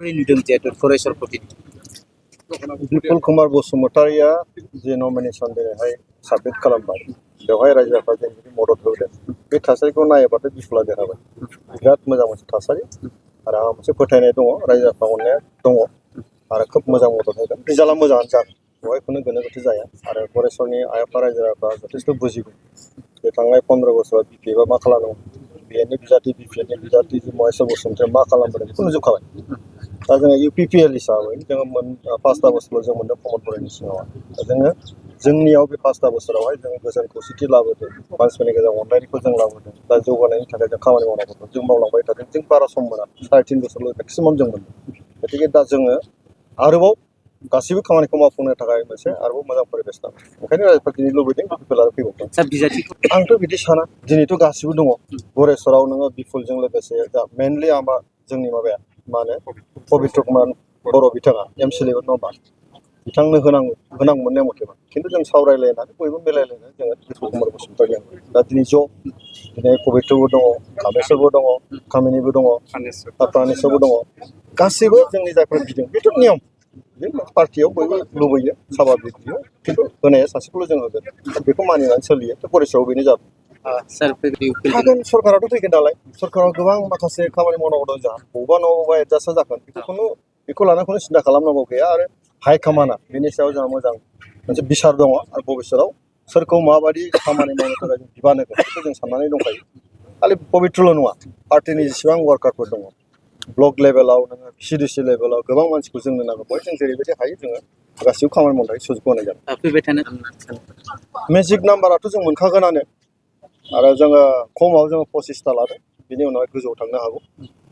नुदों जिहेतु फरायसाफोरनि बिपुल कुमार बसुमतारिया जे नमिनेशन दिनैहाय साबमिट खालामबाय बेवहाय रायजो राजाजों जुदि मदद होदों बे थासारिखौ नायोबाथाय बिपुला देरहाबाय बिराद मोजां मोनसे थासारि आरो आंहा मोनसे फोथायनाय दङ रायजो राजा अननाया दङ आरो खोब मोजां मदद होगोन रिजाल्टआ मोजाङानो जागोन बेवहाय खुनु गोनो गोथो जाया आरो गरेस्वरनि आइ आफा रायजो राजाफ्रा जथेस्थ' बुजिगौ बे थांनाय 15 बोसोराव बिपिएफआ मा खालामदों बिएनि बिजाथि बिपिएफनि बिजाथि महेश्वर बसुमतारिया मा खालामबोदों बेखौ नुजोबखाबाय दा जोङो इउपिपिएल हिसाबै जोङो 5 बोसोराव जों मोनदों प्रमद बर'नि सिङाव दा जोङो जोंनियाव बे 5 बोसोरावहाय जोङो गोजोन खौसेथि लाबोदों मानसिफोरनि गेजेराव अनलायनायखौ जों लाबोदों दा जौगानायनि थाखाय जों खामानि मावनांगौ जों मावलांबाय थादों जों बारा सम मोना 3.5 बोसोरल' मेक्सिमाम जों मोनदों गतिके दा जोङो आरोबाव गासैबो खामानिखौ मावफुंनो थाखाय मोनसे आरोबाव मोजां परिबेस नांगौ ओंखायनो रायजोफोरा दिनै लुबैदों बिपुला फैबावदों आंथ' बिदि साना दिनैथ' गासिबो दङ गरेस्वराव नोङो बिपुलजों लोगोसे दा मेनलि आंबा जोंनि माबाया मा होनो पबित्र कुमार बर' बिथाङा एमसिएलए नङा होमबा बिथांनो होनांगौमोन ने मथेबा खिन्थु जों सावरायलायनानै बयबो मिलायलायनानै जोङो बिपुल कुमार बसुमतारि दा दिनै दिनै पबित्रबो दङ कामेस्वरबो दङ कामिनिबो दङ प्रानेस्वरबो दङ गासैबो जोंनि जायफोर बिदों बेथ' नियम बे पार्टियाव बयबो लुबैयो साभाबिक बियो खिन्थु होनाया सासेखौल' जों होगोन बेखौ मानिनानै सोलियो थ' गरेस्वराव बेनो जादों थागोन सरकाराथ' फैगोन नालाय सरकाराव गोबां माखासे खामानि मावनांगौ दं जोंहा बबेबा न'बा एडजास्टआ जागोन बेखौ लानानै खुनु सिन्था खालामनांगौ गैया आरो हाइकमान्डआ बेनि सायाव जोंहा मोजां मोनसे बिसार दङ आरो भबिष्यतआव सोरखौ माबायदि खामानि मावनो थाखाय जों बिबान होगोन बेखौ जों साननानै दंखायो खालि पबित्रल' नङा पार्टिनि जेसेबां वार्कारफोर दङ ब्लक लेभेलाव नोङो सिडिसि लेभेलाव गोबां मानसिखौ जोंनो नांगौ बहाय जों जेरैबायदि हायो जोङो गासिबो खामानि मावनो थाखाय सुजुग होनाय जागोन फैबाय थानो मेजिक नाम्बाराथ' जों मोनखागोनानो आरो जोङो खमाव जोङो 25टा लादों बिनि उनावहाय गोजौआव थांनो हागौ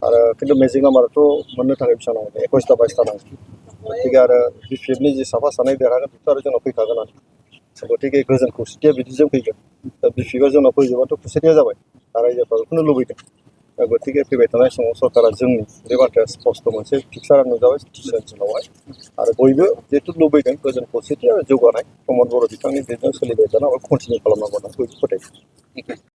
आरो खिन्थु मेजिक नाम्बाराथ' मोननो थाखाय बेसेबां नांगौ 21टा 22टा नांगौ गतिके आरो बिपिएफनि जि साफा सानै देरहागोन बेथ' आरो जोंनाव फैखागोनानो गतिके गोजोन खौसेथिया बिदिजों फैगोन दा बिपिएफआ जोंनाव फैजोबाथ' खौसेथिया जाबाय दा रायजोफ्रा बेखौनो लुबैदों गतिके फैबाय थानाय समाव सरकारा जोंनि बे बाथ्राया स्पस्ट मोनसे फिक्सार नुजाबाय ओनसोलावहाय आरो बयबो जिहेतु लुबैदों गोजोन खौसेथि आरो जौगानाय प्रमद बर' बिथांनि गेजेरजों सोलिबाय थानांगौ कन्टिनिउ खालामनांगौ होनना बयबो फोथायो